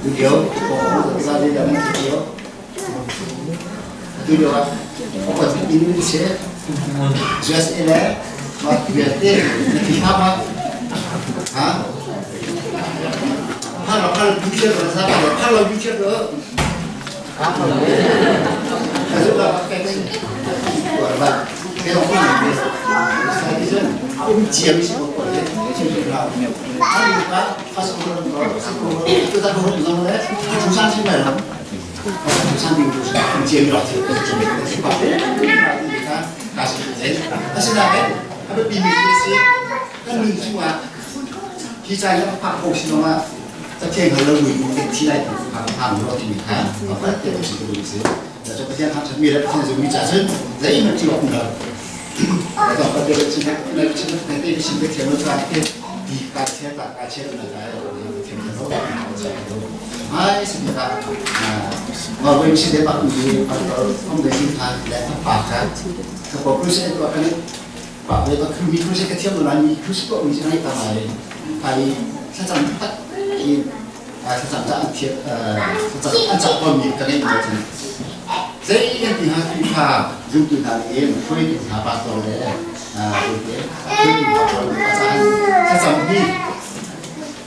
Tu lio tu lio ah upat in si USA le vialte na thi hna ma ha har har future lo sa har lo future lo Asinain a biapimi cu a si kan nun chungah hi ca hi a phak ko si zongah Pathian hngal lo mi kan thi lai ti kha phang lo timi kha a hngalh te si ka si. Cu Pathian thangṭhat mi le Pathian zummi ca cun zeihmanh thil a um lo. Zei kan ti hna Khrihfa zumtu hna nih hruaitu hna pastor le hruaitu hna pawl nih thlacam hi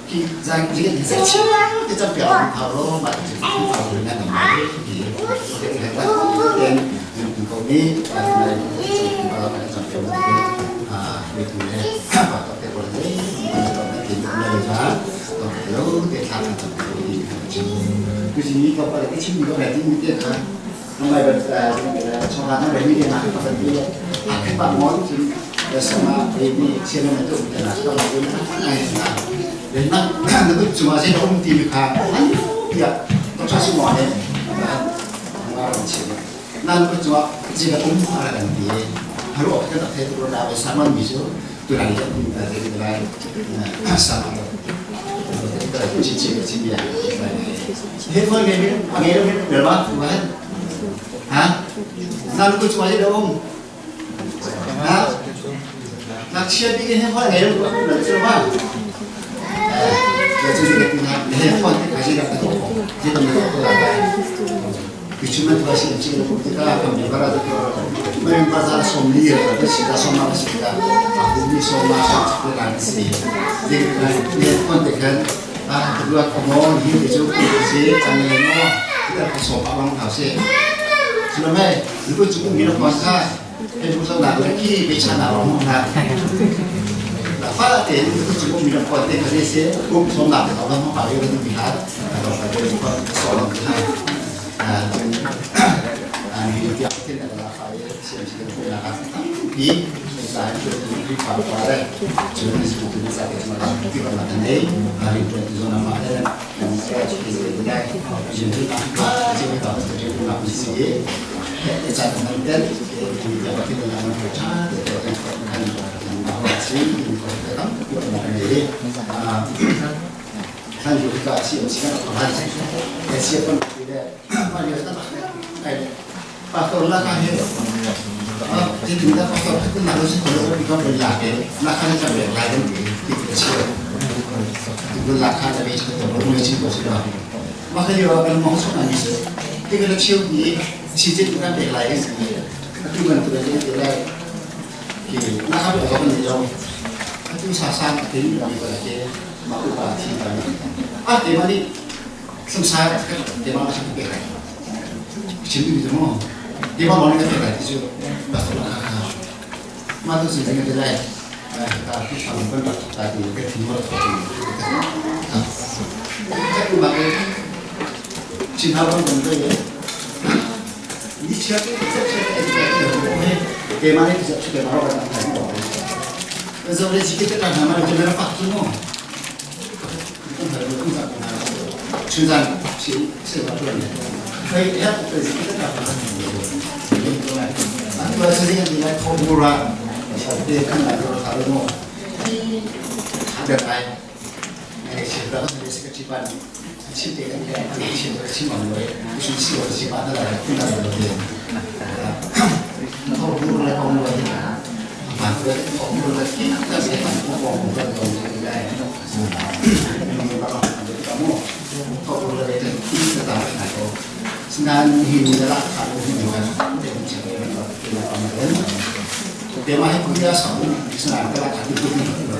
hi zan hi kan zei chim te cam piak an thau ro mah ti thau ro na nam mai ti ten zumtu ko nih cam piak hruaitu le pastor te pawl zei ti le la lo te thla kan cam ti Cusi ka pa te chim ko lai ti mi te kha ngai bat chonga na bai mi te na ka pa ti a khe pa mon cun da sama baby sian na tu te na ka ma na ngai na le na na tu chuma se um ti mi kha an pia to cha su mo ne ma ran chi na tu chuma ji ka um ara kan ti haru ok ka the tu ra ba saman mi chu tu ra ya ta te lai sama Headphone nghe nghe đâu biết được không? Hả? Sao nó cứ chụp đâu không? Hả? Nak chia bi cái headphone nghe đâu cũng được chưa mà? Giờ tôi cái này headphone cái gì là cái gì là cái Hükümet başına Membaza somli da soma sika ahumi soma sa kon te khan a tua komo hi te chu ku se chan le mo ta ko so pa bang thau se sino me lu chu mi lo kon kha he bu so na le ki be cha na ro mo na la fa te lu chu mi lo kon te kha se ku so na te lo mo pa yo ni ha ta pa yo ko so lo ha Pastor la ka he ti da pastor ka na lo si ko lo ko ko la ke la ka na be la den ti ti chi ti la ka na be chi ko lo chi ko si ba ma ka yo kan mo so na ni se ti ka chiu ni chi ti ka be la ye tu ban tu be ti la ki la ka be ko ni yo tu sa sa ti ni ko la ke ma u ba ti ba a te ma ni samsara te ma sa pe kai chim ni mo te ma mo ni ka pe kai ti ju ba so la ka ma tu si ni te lai ta ti sa mo kan ta ti ke ti mo to ti ta ku ma ke chin ha bon bon ye ni chia te te chia te te te ma ni te chia te ma ro ka ta ko zo le chi ke te ka na ma le me ra pa tu mo Asinain nihin ni le kha lo hi kan te kan chiah ve lo ti la pang den. Te ma hi kuya sa u asinain ka la kha ti tu ni lo.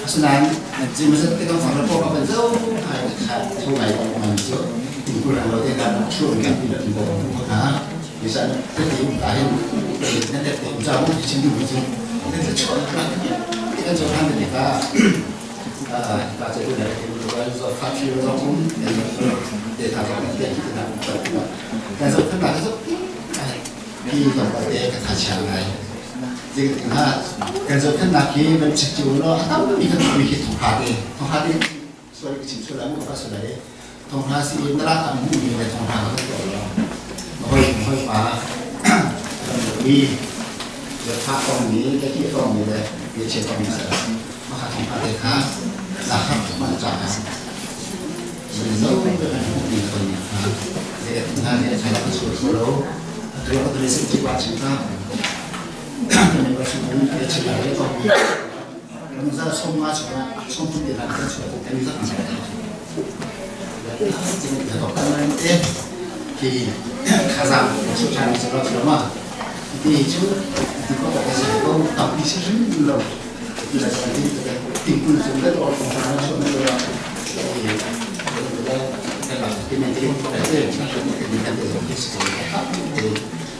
Asinain zimazat te kan fang po ka ban zo ai kha thu ngai ko man chu tin ku rang lo te na chu kan ti la bo ha bisa te ti ta hin na te te ja mo ti chin du chu te te chu na te kan zo han te ka ta che tu na te lu ka zo kha chi zo kum te ta zo te ti na kan zo than na zo ti tong pa te ka tha cha ngai jing ha kan zo than na ki ban chik chu lo atam mi kan mi ki thong ha te thong ha te sorry ka chim sual lai mu ka sual lai thong ha si na la kam mu mi le thong ha ka to lo hoi hoi pa mi le pha kong mi le ki kong mi le ye che kong mi sa ma kha thong ha te kha la kha ma cha ha zo le kan mu mi ko ni ha le na le thai la su su lo tu ka le se ti pa chin ka ne ba su mu ye che la le kong 你在送啊送送出去，那出来，你在thì khá rằng số trang sẽ lo cho mà thì chứ thì có cái gì có tập đi sẽ rất lâu thì là cái tìm quân xuống đất ở trong nó xuống đất rồi thì cái này cái cái cái cái cái cái cái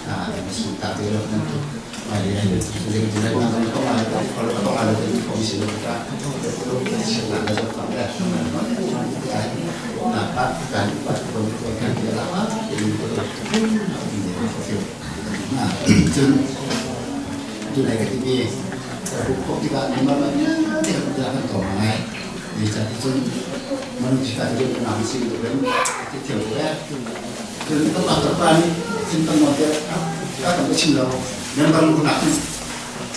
à chúng ta thì là cun tu này cái TV cũng tikah memang tidak kan to ngai ni ca cun manusia itu nang si itu kan thiểu ya cun các bạn các bạn xin tâm nói các bạn chim đâu member lu nak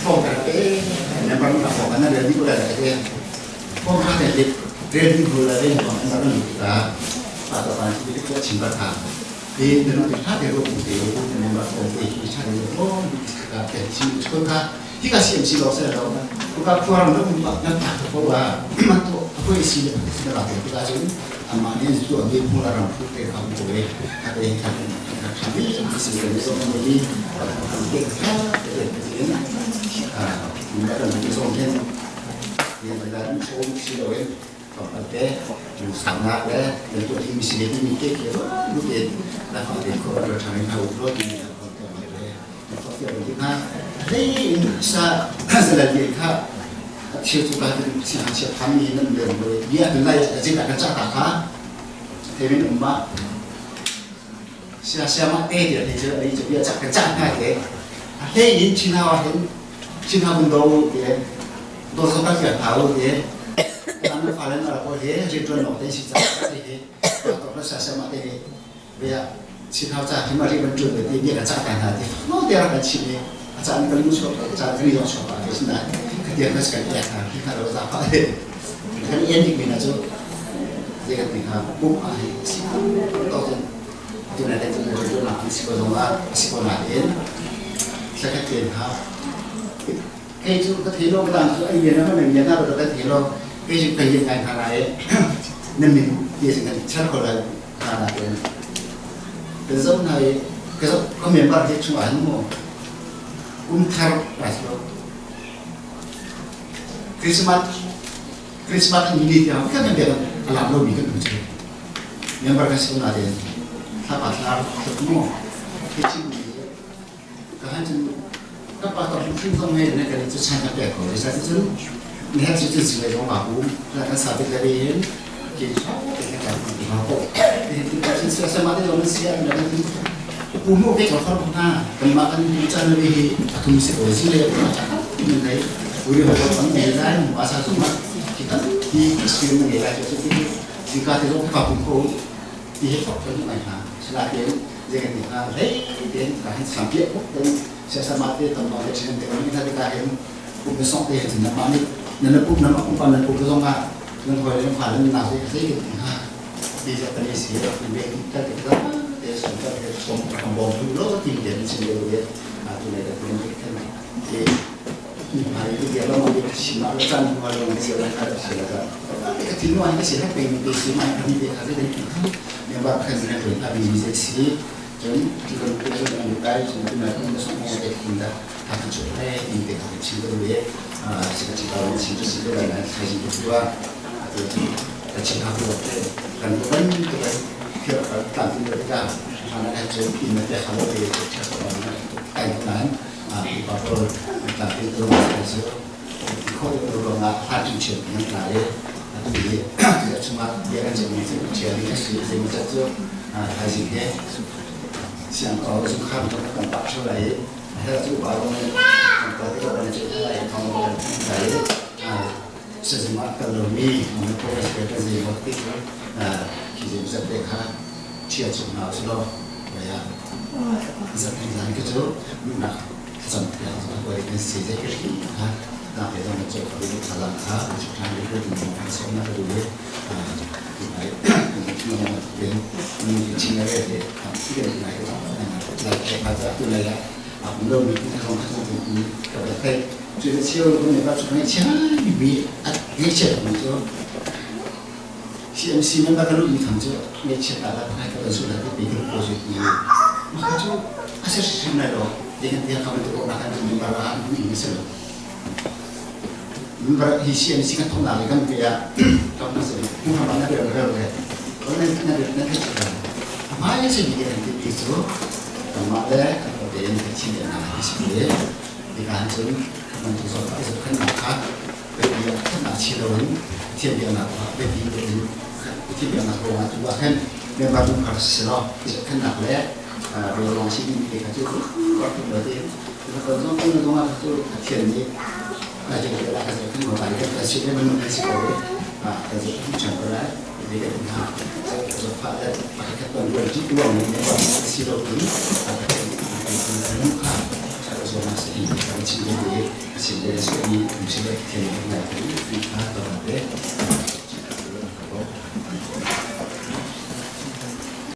phong cái member lu nak phong cái này đi là cái phong cái này ready vừa là đây còn member lu ta và các bạn chỉ biết chim bắt thả thì nó thì khác để rồi thì member phong thì chỉ chắc được phong cái chim chúng ta ที่ก็ CMC เราเสร็จแล้วก็พวกเราต้องนั่นตัดเพราะว่ามันตัวพวกซีเวลาที่ก็จะอามาเนี่ยตัวนี้พวกเราพูดไปคำตัวเองอะไรครับครับที่สิ่งที่เราต้องมีเด็กแค่เด็กเรียนอ่าแล้วก็มีส่งเช่นเรียนเวลาที่ชมซีเราเองต่อไปอยู่สามนักแล้วเป็นตัวที่มีสิ่งที่มีเก๊กเยอะลูกเองแล้วก็เด็กก็เราทำให้เขารอดดีนะครับต่อไปที่ห้า sa la li kha thil cu ka tin sia chia tham mi nan len bo bia tu lai a jing ka cha ta kha te min um ma sia sia ma te de te che ai che bia cha ka cha na te a hle in chin ha hen chin ha bun do te do so ka kia tha lo te an fa len ra ko he ri ton no te si cha te he to na sia sia ma te bia chin ha cha ki ma ri ban chu te bia ka cha ta na te no te ra ka chi ne อาจารย์ก็รู้ชอบอาจารย์ก็เรียนชอบอะไรสินะคือเดียนก็สกัดแยกทางที่ถ้าเราจะพาเลยท่านเอ็นอีกมีนะจุเรียกติครับปุ๊บอะไรสิต่อจนตัวไหนได้ตัวไหนตัวหลังสิบตัวว่าสิบตัวหลังเอ็นสักเกณฑ์ครับไอ้จุก็เทโลกต่างไอ้เรียนนั้นมันเรียนหน้าเราก็เทโลไอ้จุไปเรียนการทางไหนนั่นมีเรียนสิ่งนั้นชัดกว่าเราทางไหนเป็นส่วนไหนก็ก็มีบ้านที่ช่วยอันมั้ง umthar raslo Christmas Christmas ni tiang kan yang dia alam lo mi kan tu yang berkasih pun ada apa lar ketemu kecil ni kahan chen ka pa to phim song ngai ne kan chu chan ka pe ko sa chu ni ha chu chu si le ma bu la kan sa te le yin ki cha te ka ka ma ko ti ti ka chen sa sa ma de lo si ya na ni ปูโมเกจอเขาหน้ากันมากันจันเลยทุ่มสิโอซิเลยมาจากที่ไหนอุยหกมันเมลัยมาซาสุมาที่ตันที่เสียงเมลัยจะที่สิกาที่เราปรับปรุงเขาที่ให้ปรับเป็นไหนฮะสลาเตียนเจกันที่ฮะเฮ้ยเตียนการให้สังเกตปุ๊บเป็นเสียสมาธิตอนตอนเด็กเด็กนี่ถ้าได้การเห็นปุ๊บเป็นสองเตียนถึงน้ำมันนี่นั่นปุ๊บน้ำปุ๊บปันนั่นปุ๊บก็ต้องมานั่นคอยนั่นผ่านนั่นหนาวที่ที่ฮะดีจะเป็นเสียเป็นเบงถ้าเกิดว่า สมกับสมของบอลดูโลกที่เด่นสิ่งเดียวเดียวตัวไหนแต่เป็นแค่ไหนที่ Hmai i bia lawng bi chim ah le caan hma lawng si la kha si la ka ka thin wa ka si ha pe mi te si ma ni te kha se den ne ba kha zin to ta bi je si chun ti kan ku so an kai chun tu na kan so mo te kin da ta ka chu le ni te kha chi do le a si ka chi ba si chu si do la na kha ji tu wa a tu ka chi ha ko te kan ko ban to ban khia ka ta ti do ka ana ka chu in na te kha lo te cha ko na kai nan upa pawl tlapi tu an si. Kho tu ruangah hlat in chiat nan tla i atu hi a chungah bia kan chimmi cu ṭhial ding a si. Zeimawzat cu thaizing he siang ko zungkhar kan kan pah ṭheo lai i a herh cu upa lawng in kan pa te kan ceih hna lai i thawng kan thanh lai i sizung ah kal lomi motor kan zeimaw ti cu khi zeimawzat te kha ṭhial chung hna usih law Zarhpini zan khi cu duhnak thlacam piak zong a kan si zei ka hri kha nak he zong cu ka duh thlalang kha ṭhan le ka duh kan som na ka duh i ngai ten ni chin le te ti kan ngai lai kha za tu lai a um lo mi ka zong kha zong ni ka ba thai chu le chiu ko ne ba chu ngai chia mi bi a ngai chia mi chu CMC member ka luhmi tham cu ngaihchiat ah lah ka kan sulh lai ti kan kawl ti mah cu a si hrim lai lo zeitintiah kha bantuk ruahnak kan member ah an duh in a si lo. Member hi CMC kan thawknak le kan pe ah kam na si hmuhram ah na rel rel le na na na theih cio a hmai si mi kan ti ti cu kanmah le kan pate in kan chin le hna si le ti kan cun kan tu zong a zohkhenhnak kha biapi ah khan chi loin Pathian biaknak ah biapi in Pathian biaknak ruangah tu ah khan member lungkhar si law khannak le rawl si ding te kha cu rak tuk lo te kan zong kan zong ah cu Pathian nih a je te la ka kan ma bai kan si le man kan si ko ka je kan chan ko lai de ka na zo pha le pakhat kan rual ji tuang ne ba si lo tin Pathian kan nu kha zo na si kan chin de.